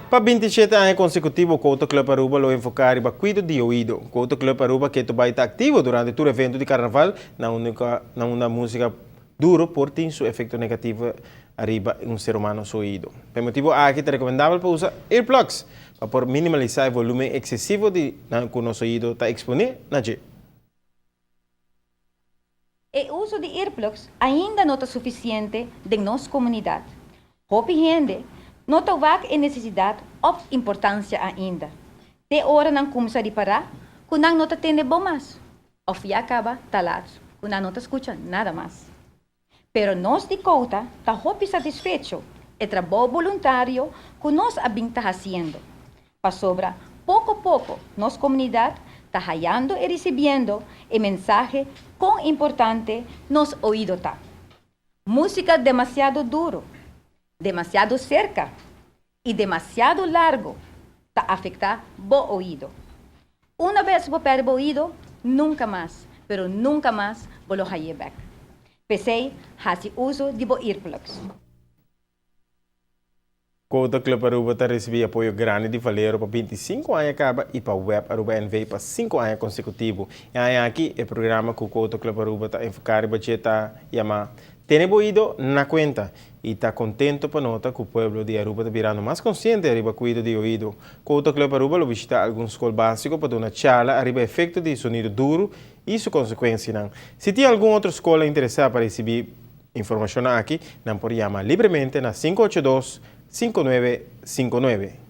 Pa 27 aña consecutivo, Quota Club Aruba lo enfoca riba cuido di oido. Quota Club Aruba kier bay ta activo durante tur evento di carnaval na unda musica duro por tin su efecto negativo ariba un ser humano su oido. Pa e motibo aki ta recomendabel pa usa earplugs pa por minimalisa e volumen excesivo di cu nos oido ta expone na dje. E uso di earplugs ainda no ta suficiente den nos comunidad. Hopi hende no ta wak e necesidad of importancia ainda. Te ora nan cuminsa ripara cu nan no ta tende bon mas. Of ya caba ta laat, cu nan no ta scucha nada mas. Pero nos di Quota ta hopi satisfecho e trabou voluntario cu nos a bin ta haciendo. Pasobra poco poco nos comunidad ta hayando y recibiendo e mensahe con importante nos oido ta. Musica demasiado duro, demasiado cerca y demasiado largo ta afecta bo oido. Una bes bo perde bo oido, nunca mas, pero nunca mas bo lo haye back. P'esey, haci uso di bo earplugs. Quota Club Aruba ta recibi apoyo grandi di Valero pa 25 aña caba y pa WEB Aruba NV pa 5 aña consecutivo. Y aki e programa cu Quota Club Aruba ta enfoca riba ta yama Tene Bo Oido na Cuenta y ta contento pa nota cu e pueblo di Aruba ta birando mas consciente riba cuido di oido. Quota Club Aruba lo bishita algun scol basico pa duna charla riba efecto di sonido duro y su consecuencianan. Si tin algun otro scol interesa pa recibi informacion aki, nan por yama libremente na 582 5959.